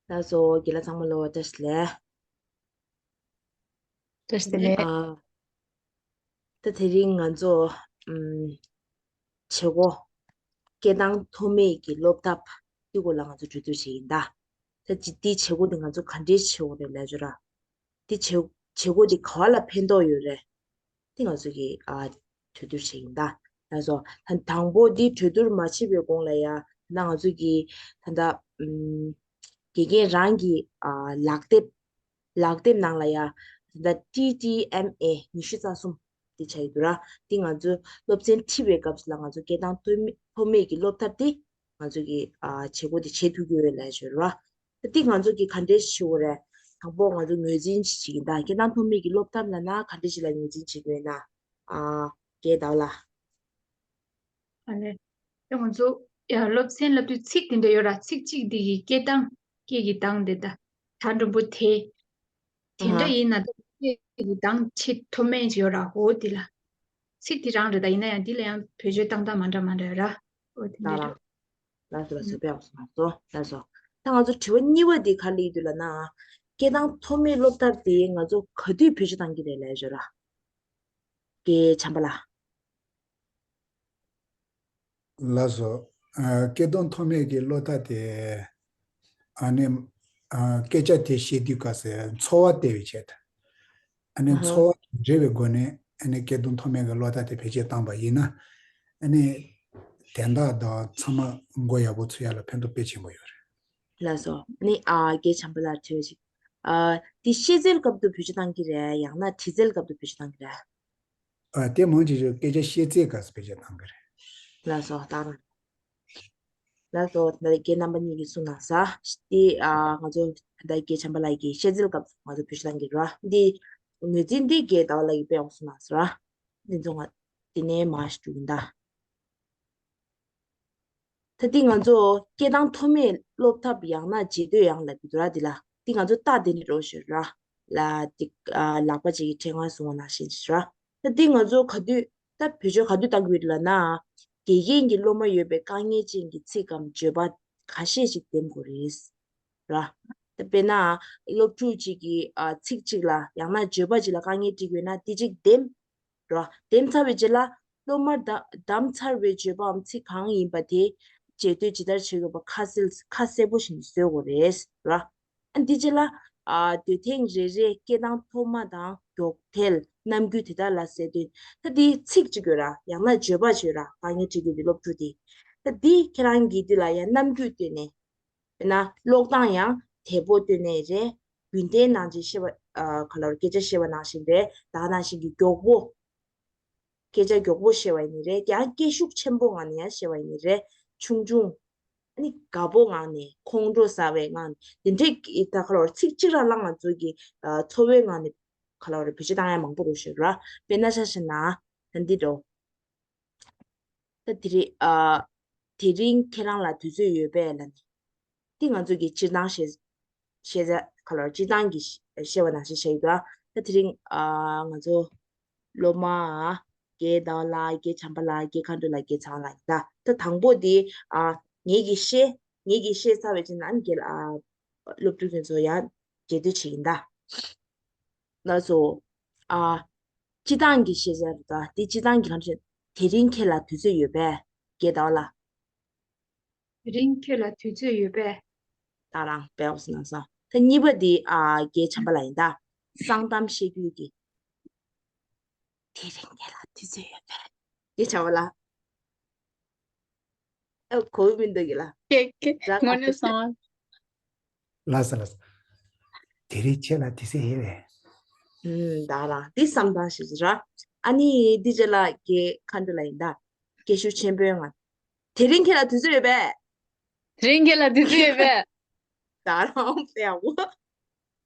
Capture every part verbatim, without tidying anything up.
ལགས་སོ། རྒན་ལགས་ཚང་མ་ལོ་བཀྲ་ཤིས་བདེ་ལེགས། བཀྲ་ཤིས་བདེ་ལེགས། ཨ། ད་དེ་རིང་ང་ཚོ་ཨམ་བྱེད་སྒོ་སྐད་གདངས་མཐོ་དམན་གྱི་སློབ་ཐབས་འདི་སྐོར་ལ་ང་ཚོ་གྲོས་བསྡུར་བྱེད་ཀྱི་ཡིན་ད། ད་ཅི་འདི་བྱེད་སྒོ་འདི་ང་ཚོ་ག་འདྲས་བྱེད་དགོས་རེད་ལབ་བྱས་ར། འདི་བྱེད་བྱེད་སྒོ་འདི་ག་བ་ལ་ཕན་ཐོགས་ཡོད་རེད། འདི་ང་ཚོ་གི་ཨ་གྲོས་བསྡུར་བྱེད་ཀྱི་ཡིན་ད། ལགས་སོ། ད་དང་པོ་འདི་གྲོས་བསྡུར་མ་བྱེད་པའི་གོང་ལ་ཡ་ད་ང་ཚོ་གི་ད་ད་ཨམ་དགེ་རྒན་རང་གི་ཨ་ལག་དེབ། ལག་དེབ་ནང་ལ་ཡ་ད་ཊི་ཊི་ཨེམ་ཨེ་ཉི་ཤུ་རྩ་གསུམ་འདི་ཆགས་ཡོད་འདུག་ར། འདི་ང་ཚོ་སློབ་ཚན་ཁྲིད་པའི་སྐབས་སུ་ལ་ང་ཚོ་སྐད་གདངས་མཐོ་དམན་མཐོ་དམན་གྱི་སློབ་ཐབས་འདི་ང་ཚོ་གི་ཨ་བྱེད་སྒོ་འདི་བྱེད་ཐུབ་ཀྱི་ཡོད་ལབ་ཞུ་ར། ད་འདི་ང་ཚོ་གི་ག་འདྲས་ཞུ་དགོས་རེད། དང་པོ་ང་ཚོ་ངོས་འཛིན་ཅིག་བྱེད་ཀྱི་ཡིན་ད། སྐད་གདངས་མཐོ་དམན་གྱི་སློབ་ཐབས་ལབ་ན་ག་འདྲས་ཞིག་ལ་ངོས་འཛིན་བྱེད་ཀྱི་ཡོད་ན། ཨ་རྒན་ཟླ་བ་ལགས། ཨ་ལས། ད་ང་ཚོ་ཡ་སློབ་ཚན་ལབ་དུས་ཚིག་དེ་འདྲ་ཡོད་ར། ཚིག་གཅིག་འདི་ཡི་སྐད་གདངས་སྐད་ཀྱི་གདངས་འདི་ད་ད་འགྲོན་པོ་དེ་དེ་འདྲ་ཨ་ཡིན་ན་ད་སྐད་ཀྱི་གདངས་ཆེ་མཐོ་དམན་ཅིག་ཡོད་ར། འོ་དེ་ལ་ཚིག་དེ་རང་རེད། ད་ཡིན་ན་ཡང་འདི་ལ་ཡང་བེད་སྤྱོད་བཏང་སྟངས་མ་འདྲ་མ་འདྲ་ཡོད་ར། འོ་དེ་འདྲ་རེད། ལགས་སོ། ལགས་སོ། དཔེ་ཡག་པོ་སོང་། ལགས་སོ། ལགས་སོ། ད་ང་ཚོ་དྲི་བ་གཉིས་པ་འདི་ག་རེ་སླེབས་འདུག་ལབ་ན། སྐད་གདངས་མཐོ་དམན་སློབ་ཐབས་དེ་ང་ཚོ་ག་དུས་བེད་སྤྱོད་གཏང་གི་རེད་ལབ་ཞོར་ར། རྒན་བྱམས་པ་ལགས། ལགས་སོ། ཨ། སྐད་གདངས་མཐོ་དམན་གྱི་སློབ་ཐབས་དེ་ཨ་ནི་ཨ་སྐད་ཆ་དེ་བཤད་དུས་སྐབས་སུ་ཚོར་བ་སྟེར་བའི་ཆེད་དུ། ཨ་ནི་ཨ་ཧ། ཚོར་བ་དང་འབྲེལ་བའི་སྒོ་ནས་ཨ་ནི་སྐད་གདངས་མཐོ་དམན་གྱི་སློབ་ཐབས་དེ་བེད་སྤྱོད་བཏང་པ་ཡིན་ན། ཨ་ནི་དན་རྟགས་དང་ཚང་མ་མགོ་ཡག་པོ་ཚོས་ཡ་ལ་ཕན་ཐོགས་དཔེ་ཆེན་པོ་ཡོད་རེད། ལགས་སོ། ཨ་ནི་ཨ་རྒན་བྱམས་པ་ལགས་དྲི་བ་ཞིག་ཨ་འདི་བཤད་ཚུལ་སྐབས་སུ་བེད་སྤྱོད་བཏང་གི་རེད། ཡང་ན་དྲི་ཚུལ་སྐབས་སུ་བེད་སྤྱོད་བཏང་གི་རེད། ཨ་དེ་མང་ཆེ་ཤོས་སྐད་ཆ་བཤད་ཚེ་སྐབས་སུ་བེད་སྤྱོད་བཏང་གི་རེད། ལགས་སོ། ད་རང་། ལགས་སོ། ད་རྒན་རྣམ་པ་གཉིས་ཀྱིས་གསུངས་གནང་ས་དེ་ཨ་ང་ཚོ་ད་རྒན་བྱམས་པ་ལགས་ཀྱིས་བཤད་ཚུལ་སྐབས་སུ་ང་ཚོ་བེད་སྤྱོད་བཏང་གི་རེད། འདི་ངོས་འཛིན་འདི་རྒན་ཟླ་བ་ལགས་ཀྱིས་དཔེ་ཡག་གསུངས་གནང་ས་ར། འདི་ཚོ་ང་དེ་ནས་མར་ཞུ་གི་ཡིན་ད། ད་འདི་ང་ཚོ་སྐད་གདངས་མཐོ་དམན་སློབ་ཐབས་ཡང་ན་རྗེས་ཟློས་ཡང་ལབ་ཀྱི་འདུག་ར། འདི་ལ་འདི་ང་ཚོ་རྟགས་འདི་ནས་འགྲོ་ཞོར་ར། ལ་འདི་ཨ་ལག་པ་གཅིག་གིས་ཕྲེང་བ་བཟུང་བ་ནང་བཞིན་ཞིག་ར། ད་འདི་ང་ཚོ་ག་དུས་ད་བེད་སྤྱོད་ག་དུས་བཏང་གི་ཡོད་ལབ་ན། དགེ་རྒན་གྱི་སློབ་མ་ཡོད་པའི་དཀའ་ངལ་ཅན་གྱི་ཚིག་གམ་བརྗོད་པ་ཁ་ཤས་ཤིག་འདེམས་དགོས་རེད། ར། ད་དཔེར་ན་སློབ་ཕྲུག་ཅིག་གིས་ཨ་ཚིག་གཅིག་ལ་ཡང་ན་བརྗོད་པ་ཅིག་ལ་དཀའ་ངལ་འཕྲད་ཀྱི་ཡོད་ན་དེ་གཅིག་འདེམས། རོ། འདེམས་ཚར་བའི་རྗེས་ལ་སློབ་མར་བདམས་བདམས་ཚར་བའི་བརྗོད་པའམ་ཚིག་གང་ཡིན་པ་དེ་རྗེས་ཟློས་ཇི་ལྟར་བྱེད་དགོས་པ་ཁ་གསལ་ཁ་གསལ་པོ་ཞིག་བཟོ་དགོས་རེད། རོ། ཨ་འདི་རྗེས་ལ་ཨ་སྡོད་ཐེངས་རེ་རེའི་སྐད་གདངས་མཐོ་དམའ་དང་མགྱོགས་འཕེལ་རྣམ་འགྱུར་དེ་དག་ལ་གསལ་སྟོན། ད་འདི་ཚིག་གཅིག་ཡོད་ར། ཡང་ན་བརྗོད་པ་ཅིག་ཡོད་ར། དཀའ་ངལ་འཕྲད་ཀྱི་འདུག་སློབ་ཕྲུག་དེ། ད་འདི་ཁྱེད་རང་གིས་འདི་ལ་ཡང་རྣམ་འགྱུར་བཏོན་ནས། དཔེར་ན་ཀློག་སྟངས་ཡང་དལ་པོ་བཏོན་ནའི་རེད། རྒྱུན་ལྡན་ནང་བཞིན་བཤད་པ་ཨ་ག་ལ་བར་སྐད་ཆ་བཤད་པ་ནང་བཞིན་རེད། ད་ག་ནང་བཞིན་གྱི་མགྱོགས་པོ། སྐད་ཆ་མགྱོགས་པོ་བཤད་པ་ཡིན་ནའི་རེད། ཡང་སྐད་ཤུགས་ཆེན་པོ་ངང་ནས་ཡང་བཤད་པ་ཡིན་ནའི་རེད། ཆུང་ཆུང་། ཨ་ནི་དགའ་པོ་ངང་ནས་ཁོང་ཁྲོ་ཟ་བའི་ངང་ནས་དེ་འདྲའི་གི་ད་ག་ལ་བར་ཚིག་གཅིག་རང་ལ་ང་ཚོ་གི་ཨ་ཚོར་བའི་ངང་ནས་ག་ལ་བར་བེད་སྤྱོད་བཏང་ཡ་མང་པོ་འདུག་ཞུ་ར། དཔེར་ན་ཆ་བཞག་ན་ད་འདི་འགྲོ། ད་དེ་རིང་ཨ་དེ་རིང་ཁྱེད་རང་ལ་དུས་ཚོད་ཡོད་པས་ལབ་ནས། འདི་ང་ཚོ་གི་སྤྱིར་བཏང་བཤད་བཤད་ཚད་ག་ལ་སྤྱིར་བཏང་གི་བཤད་པ་ནང་བཞིན་བཤད་ཡོད་ད། ད་དེ་རིང་ཨ་ང་ཚོ་སློབ་མ་རྒན་ཟླ་བ་ལགས། རྒན་བྱམས་པ་ལགས། རྒན་མཁའ་འགྲོ་ལགས། རྒན་ཚེ་དབང་ལགས་ཡིན་ད། ད་དང་པོ་དེ་ཨ་ངེད་ཀྱིས་བཤད་ངེད་ཀྱིས་བཤད་ཚར་བའི་རྗེས་ནས་ཨ་ནི་རྒན་ལགས་ཨ་སློབ་ཕྲུག་དེ་ཚོ་ཡང་རྗེས་ཟློས་བྱེད་ཀྱི་ཡིན་ད། ལགས་སོ། ཨ། སྤྱིར་བཏང་གི་ཤེས་བྱ་རེད་ད། དེ་སྤྱིར་བཏང་གི་གང་ཞིག་དེ་རིང་ཁྱེད་ལ་དུས་ཚོད་ཡོད་པས། རྒན་ཟླ་བ་ལགས། དེ་རིང་ཁྱེད་ལ་དུས་ཚོད་ཡོད་པས། ད་རང་དཔེ་ཡག་པོ་གནང་སོང་། ད་གཉིས་པ་དེ་ཨ་རྒན་བྱམས་པ་ལགས་ཡིན་ད། གསང་གཏམ་བཤད་རྒྱུ་གི། དེ་རིང་ཁྱེད་ལ་དུས་ཚོད་ཡོད་པས། རྒན་བྱམས་པ་ལགས། ཨ་གོ་བ་མི་འདུག་གི་ལ། ཀེ་ཀེ། ར་དངོས་གནས་སོང་། ལགས་སོ་ལགས་སོ། དེ་རིང་ཁྱེད་ལ་དུས་ཚོད་ཡོད་པས། ཨུམ། ད་རང་འདི་བསམ་སྟངས་ཤིག་ར། ཨ་ནི་འདི་རྗེས་ལ་རྒན་མཁའ་འགྲོ་ལགས་ཡིན་ད། སྐད་ཤུགས་ཆེན་པོའི་ངང་། དེ་རིང་ཁྱེད་ལ་དུས་ཚོད་ཡོད་པས། དེ་རིང་ཁྱེད་ལ་དུས་ཚོད་ཡོད་པས། ད་རང་དཔེ་ཡག་པོ།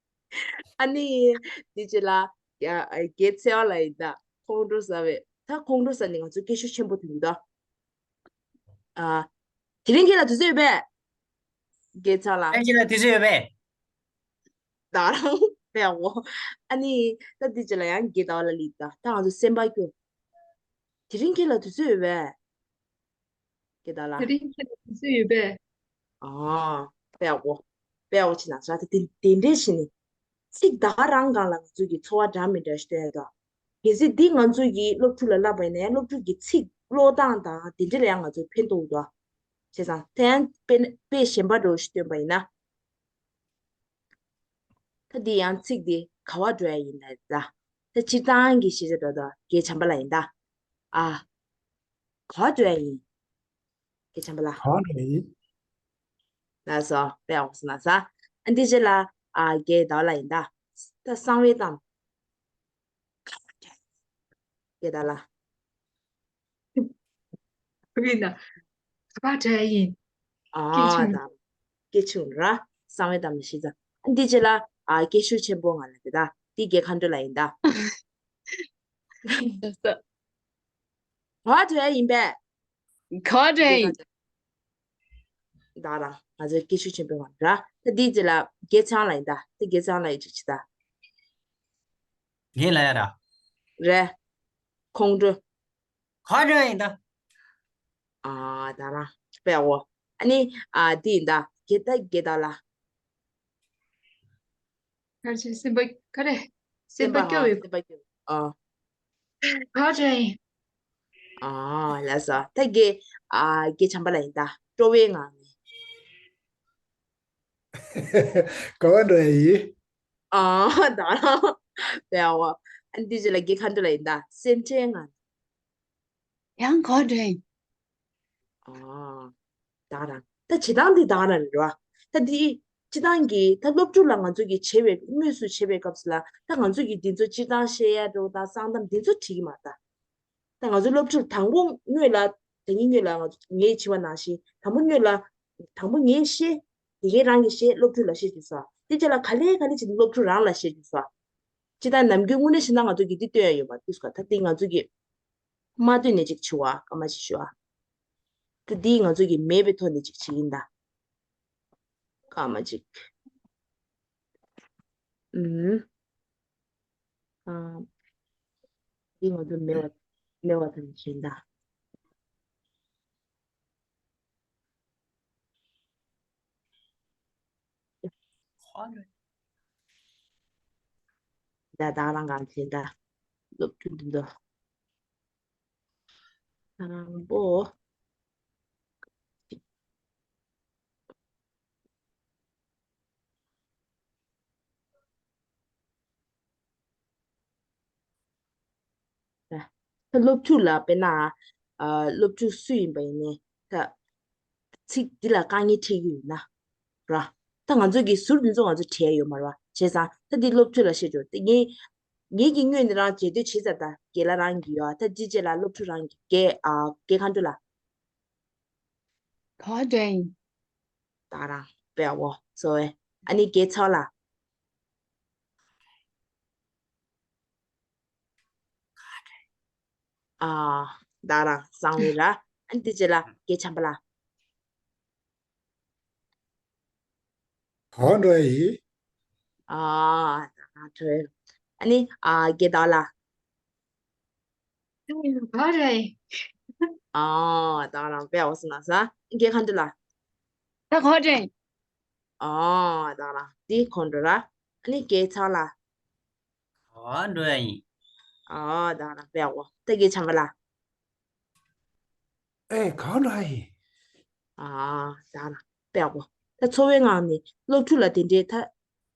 ཨ་ནི་འདི་རྗེས་ལ་ཡ་རྒན་ཚེ་དབང་ལགས་ཡིན་ད། ཁོང་ཁྲོ་ཟ་བས། ད་ཁོང་ཁྲོ་ཟ་ནས་ང་ཚོ་སྐད་ཤུགས་ཆེན་པོ་ཐོན་གྱི་འདུག་ཨ། དེ་རིང་ཁྱེད་ལ་དུས་ཚོད་ཡོད་པས། རྒན་ཚེ་དབང་ལགས། དེ་རིང་ཁྱེད་ལ་དུས་ཚོད་ཡོད་པས། ད་རང་དཔེ་ཡག་པོ། ཨ་ནི་ད་འདི་རྗེས་ལ་ཡང་རྒན་ཟླ་བ་ལགས་སླེབས་ད། ད་ང་ཚོ་སེམས་པ་སྐྱོ། དེ་རིང་ཁྱེད་ལ་དུས་ཚོད་ཡོད་པས། རྒན་ཟླ་བ་ལགས། དེ་རིང་ཁྱེད་ལ་དུས་ཚོད་ཡོད་པས། ཨ། དཔེ་ཡག་པོ། དཔེ་ཡག་པོ་བྱས་ན་ཟ། ད་དེ་དེ་འདྲས་བྱས་ནས་ཚིག་ད་ག་རང་སྒང་ལ་ང་ཚོ་གི་ཚོར་བ་འདྲ་མི་འདྲ་ཞིག་སྟོན་ཡ་འདུག་གལ་སྲིད་འདི་ང་ཚོ་གི་སློབ་ཕྲུག་ལ་བསླབ་པ་ཡིན་ན་ཡང་སློབ་ཕྲུག་གི་ཚིག་ཀློག་སྟངས་དང་དེ་འདྲས་ལ་ཡང་ང་ཚོ་ཕན་ཐོགས་འདུག་བྱས་ཙང་དེ་ཡང་དཔེ་དཔེ་གཞན་པ་འདྲ་བོ་ཞིག་སྟོན་པ་ཡིན་ན། ད་འདི་ཡང་ཚིག་འདི་ག་བ་འགྲོ་ཡ་ཡིན་ལབ་ད། ད་སྤྱིར་བཏང་གི་ཤེས་བྱ་འགྲོ་ད་དགེ་བྱམས་པ་ལ་ཡིན་ད། ཨ། ག་བ་འགྲོ་ཡ་ཡིན། དགེ་བྱམས་པ་ལ། ག་བ་འགྲོ་ཡ་ཡིན། ལགས་སོ། དཔེ་ཡག་པོ་སོང་ན་ཟ། ཨ་འདི་རྗེས་ལ་ཨ་དགེ་ཟླ་བ་ལ་ཡིན་ད། ད་གསང་བའི་གཏམ། དགེ་ཟླ་ལ། ཡིན་ན། ག་པར་འགྲོ་ཡ་ཡིན། ཨ་སྐད་ཆུང་། ད། སྐད་ཆུང་ར། གསང་བའི་གཏམ་ལ་ཤི་ཙ། འདི་རྗེས་ལ་ཨ་སྐད་ཤུགས་ཆེན་པོ་ང་ལ་དེ་ད། འདི་དགེ་མཁའ་འགྲོ་ལ་ཡིན་ད། ག་བར་འགྲོ་ཡ་ཡིན་པས། ག་བར་འགྲོ་ཡ་ཡིན། ད་རང་ང་ཚོའི་སྐད་ཤུགས་ཆེན་པོའི་ངང་ར། ད་འདིའི་རྗེས་ལ་དགེ་ཚང་ལ་ཡིན་ད། ད་དགེ་ཚང་ལ་ཡིན་ཅིག་ཅི་ད། ངས་ལ་ཡ་ར། རེད། ཁོང་ཁྲོ། ག་བར་འགྲོ་ཡ་ཡིན་ད། ཨ་ད་རང་དཔེ་འོ། ཨ་ནི་ཨ་འདི་ཡིན་ད། དགེ་ད་དགེ་ད་ལ། ག་རེ་བྱས། སེམས་པ་ག་རེ། སེམས་པ་སྐྱོ་བའི། སེམས་པ་སྐྱོ། ཨ། ག་བར་འགྲོ་ཡ་ཡིན། ཨ་ལགས་སོ། ད་དགེ་ཨ་དགེ་བྱམས་པ་ལ་ཡིན་ད། སྤྲོ་བའི་ངང་ནས། ག་བར་འགྲོ་ཡ་ཡིན། ཨ་ད་རང་དཔེ་འོ། ཨ་འདི་རྗེས་ལ་དགེ་མཁའ་འགྲོ་ལ་ཡིན་ད། སེམས་ཁྲལ་ངང་ནས། ཡང་ག་བར་འགྲོ་ཡ་ཡིན། ཨ། ད་ག་རང་། ད་བྱེད་སྟངས་འདི་ད་ག་རང་རེད་ར། ད་འདི་སྤྱིར་བཏང་གི་ད་སློབ་ཕྲུག་ལ་ང་ཚོ་གི་བྱེད་པའི་དངོས་སུ་བྱེད་པའི་སྐབས་སུ་ལ། ད་ང་ཚོ་གི་འདི་ཚོ་སྤྱིར་བཏང་བཤད་ཡ་འགྲོ་དང་གསང་གཏམ་འདི་ཚོ་བྲིས་ཀྱི་མ་རེད་ད། ད་ང་ཚོ་སློབ་ཕྲུག་དང་པོ་སྔོན་ལ། ད་ངའི་སྔོན་ལ་ང་ཚོ་ངས་བྱས་པ་ནང་བཞིན་དང་པོ་སྔོན་ལ། དང་པོ་ངས་བཤད། དེ་གའི་རང་གིས་བཤད། སློབ་ཕྲུག་ལ་བཤད་རྒྱུ་ས། དེ་རྗེས་ལ་ག་ལེ་ག་ལེ་བྱས་ནས་སློབ་ཕྲུག་རང་ལ་བཤད་རྒྱུ་ས། སྤྱིར་བཏང་ནམ་རྒྱུན་དངོས་གནས་བྱས་ན་ང་ཚོ་གི་འདི་སྟོན་ཡ་ཡོད་མ་རེད་ད། ད་འདི་ང་ཚོ་གི་མ་ཐོན་ནས་ཅིག་བྱེད་པ་སྐར་མ་ཅིག་ཞུ་བ། ད་འདི་ང་ཚོ་གི་མེད་པའི་ཐོག་ནས་ཅིག་བྱེད་ཀྱིན་ད། སྐར་མ་ཅིག་ཨུམ། ཨ། འདི་ང་ཚོ་མེད་པ་མེད་པ་ཐོག་ནས་བྱེད་ཀྱིན་ད། ད་ད་རང་གང་བྱེད་ད། སློབ་ཕྲུག་འདི་ཚོ། དང་པོ། ད་སློབ་ཕྲུག་ལ་དཔེར་ན། ཨ། སློབ་ཕྲུག་སུ་ཡིན་པ་ཡིན་ནའི་ད། ཚིག་འདི་ལ་དཀའ་ངལ་འཕྲད་ཀྱི་ཡོད་ན། ར། ད་ང་ཚོ་གི་ཟུར་འདི་ཚོ་ང་ཚོ་བྲལ་ཡོད་མ་རེད་བ། བྱས་ཙང་ད་འདི་སློབ་ཕྲུག་ལ་བཤད་རྒྱུ་དེ་ངས། ངེད་ཀྱི་སྔོན་ནས་རང་རྗེས་ཟློས་བྱེད་ཚར་ད། རྒན་ལགས་རང་གིས་ཡོད། ད་ཅི་བྱེད་ལ་སློབ་ཕྲུག་རང་གིས་རྒན། ཨ། རྒན་མཁའ་འགྲོ་ལ། ག་བར་འགྲོ་ཡ་ཡིན། ད་རང་དཔེ་འོ་སོ་བས། ཨ་ནི་རྒན་ཚང་ལ། ཨ། ད་རང་གསང་བའི་ར། ཨ་ནི་དེ་རྗེས་ལ་རྒན་བྱམས་པ་ལ། ག་བར་འགྲོ་ཡ་ཡིན། ཨ། ད་རང་འགྲོ་ཡ། ཨ་ནི་ཨ་རྒན་ཟླ་བ་ལ། ག་བར་འགྲོ་ཡ་ཡིན། ཨ། ད་རང་དཔེ་འོ་སོང་ན་ཟ། རྒན་མཁའ་འགྲོ་ལ། ད་ག་བར་འགྲོ་ཡ་ཡིན། ཨ། ད་རང་འདི་ཁོང་འགྲོ་ར། ཨ་ནི་རྒན་ཚང་ལ། ག་བར་འགྲོ་ཡ་ཡིན། ཨ། ད་རང་དཔེ་འོ། ད་རྒན་བྱམས་པ་ལ། ཨེ། ག་བར་འགྲོ་ཡ་ཡིན། ཨ། ད་རང་དཔེ་འོ། ད་འཚོ་བའི་ངང་ནས་སློབ་ཕྲུག་ལ་དེ་འདྲའི་ད་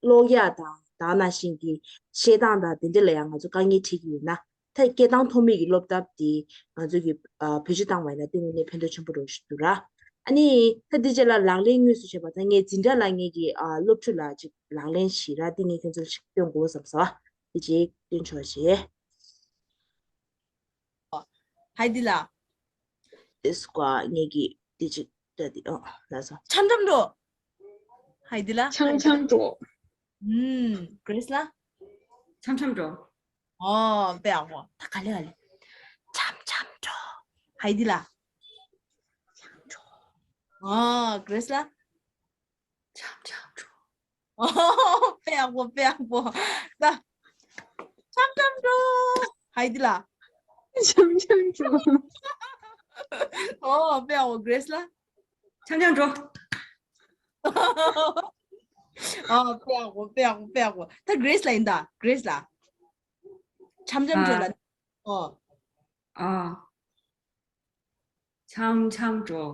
ཀློག་ཡ་དང་ད་ནང་བཞིན་གྱི་བཤད་སྟངས་དང་དེ་འདྲ་ལ་ཡང་ང་ཚོ་དཀའ་ངལ་འཕྲད་ཀྱི་ཡོད་ན། ད་སྐད་གདངས་མཐོ་དམན་གྱི་སློབ་ཐབས་དེ་ང་ཚོ་གིས་ཨ་བེད་སྤྱོད་བཏང་བ་ཡིན་ན་དེ་དངོས་གནས་ཕན་ཐོགས་ཆེན་པོ་རེད་ཞུ་རྒྱུ་ར། ཨ་ནི་ད་འདི་རྗེས་ལ་ལག་ལེན་དངོས་སུ་བྱེད་པ་ད་ངས་འཛིན་གྲྭ་ལ་ངེད་ཀྱི་ཨ་སློབ་ཕྲུག་ལ་ཅིག་ལག་ལེན་ཞིག་ར། དེ་ངས་ཁྱེད་ཚོར་ཅིག་སྟོན་དགོས་བསམ་སོང་། དེ་ཅིག་སྟོན་ཆོག་བྱེད། ཧའི་དི་ལ། དེ་སྐོར་ངེད་ཀྱི་དེ་ཅིག་ད་དེ་ཨོ་ལ་སོ། འཆམ་འཆམ་འགྲོ། ཧའི་དི་ལ། འཆམ་འཆམ་འགྲོ། ཨུམ། གྷི་རེས་ལ། འཆམ་འཆམ་འགྲོ། ཨོ་དཔེ་ཡག་པོ། ད་ག་ལེ་ག་ལེ། འཆམ་འཆམ་འགྲོ། ཧའི་དི་ལ། འཆམ་འགྲོ། ཨོ་གྷི་རེས་ལ། འཆམ་འཆམ་འགྲོ། ཨོ་དཔེ་ཡག་པོ། དཔེ་ཡག་པོ། ད། འཆམ་འཆམ་འགྲོ། ཧའི་དི་ལ། འཆམ་འཆམ་འགྲོ། ཨོ་དཔེ་ཡག་པོ། གྷི་རེས་ལ། འཆམ་འཆམ་འགྲོ། ཨ་དཔེ་ཡག་པོ། དཔེ་ཡག་པོ། དཔེ་ཡག་པོ། ད་Grace་ལ་ཡིན་ད། Grace་ལ། འཆམ་འཆམ་འགྲོ་ལ། ཨོ། ཨ། འཆམ་འཆམ་འགྲོ།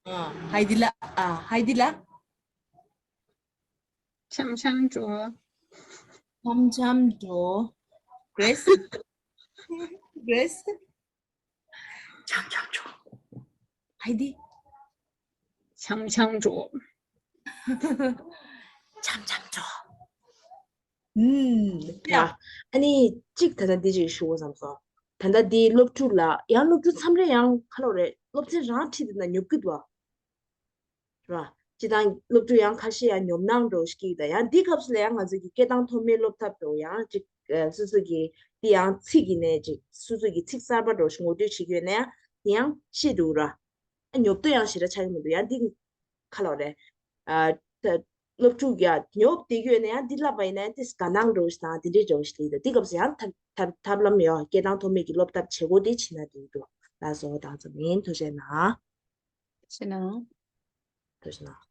ཨ། Heidi་ལ། ཨ། Heidi་ལ། འཆམ་འཆམ་འགྲོ། འཆམ་འཆམ་འགྲོ། Grace། Grace། འཆམ་འཆམ་འགྲོ། Heidi། འཆམ་འཆམ་འགྲོ། འཆམ་འཆམ་འགྲོ། ཨུམ། ཡ། ཨ་ནི་གཅིག་ད་ལྟ་འདི་ཅིག་ཞུ་དགོས་བསམ་སོང་། ད་ལྟ་འདི་སློབ་ཕྲུག་ལ་ཡང་སློབ་ཕྲུག་མཚམས་རེ་ཡང་ག་ལབ་རེད། སློབ་ཚན་རང་ཁྲིད་དེ་ན་ཉོབ་ཀྱི་འདུག་བ། ར། སྤྱི་བཏང་སློབ་ཕྲུག་ཡང་ཁ་ཤས་ཡང་ཉོབ་སྣང་འགྲོ་ཞིག་གི་ད་ཡང་འདི་སྐབས་སུ་ལ་ཡང་ང་ཚོ་གི་སྐད་གདངས་མཐོ་དམན་སློབ་ཐབས་འགྲོ་ཡང་ཅིག་ཨ་སོ་སོ་གི་འདི་ཡང་ཚིག་གི་ནས་ཅིག་སོ་སོ་གི་ཚིག་གསར་པ་འགྲོ་ཞིག་ངོ་སྤྲོད་བྱེད་ཀྱི་ཡོད་ན་ཡང་དེ་ཡང་ཤེས་འགྲོ་ར། ཨ་ཉོབ་ཏོ་ཡང་ཞེ་དྲག་ཆགས་ཀྱི་མི་འདུག་ཡང་འདི་ག་ལབ་རེད། ཨ་ད་སློབ་ཕྲུག་ཡ་ཉོབ་བསྡད་ཀྱི་ཡོད་ན་ཡང་འདི་ལབ་པ་ཡིན་ན་ཡང་དེ་དགའ་སྣང་འགྲོ་ཞིག་དང་དེ་འདྲས་འགྲོ་ཞིག་ལ་ཡིན་ད། འདི་སྐབས་སུ་ཡང་ཐབས་ཐབས་ཐབས་ལམ་ཡོད། སྐད་གདངས་མཐོ་དམན་གྱི་སློབ་ཐབས་བྱེད་སྒོ་དེ་བྱེད་ན་འགྲིག་འདུག་ལགས་སོ། ད་ཚོ་མིན་ཐུགས་རྗེ་གནང་། ཤེས་ན། ཐུགས་རྗེ་གནང་།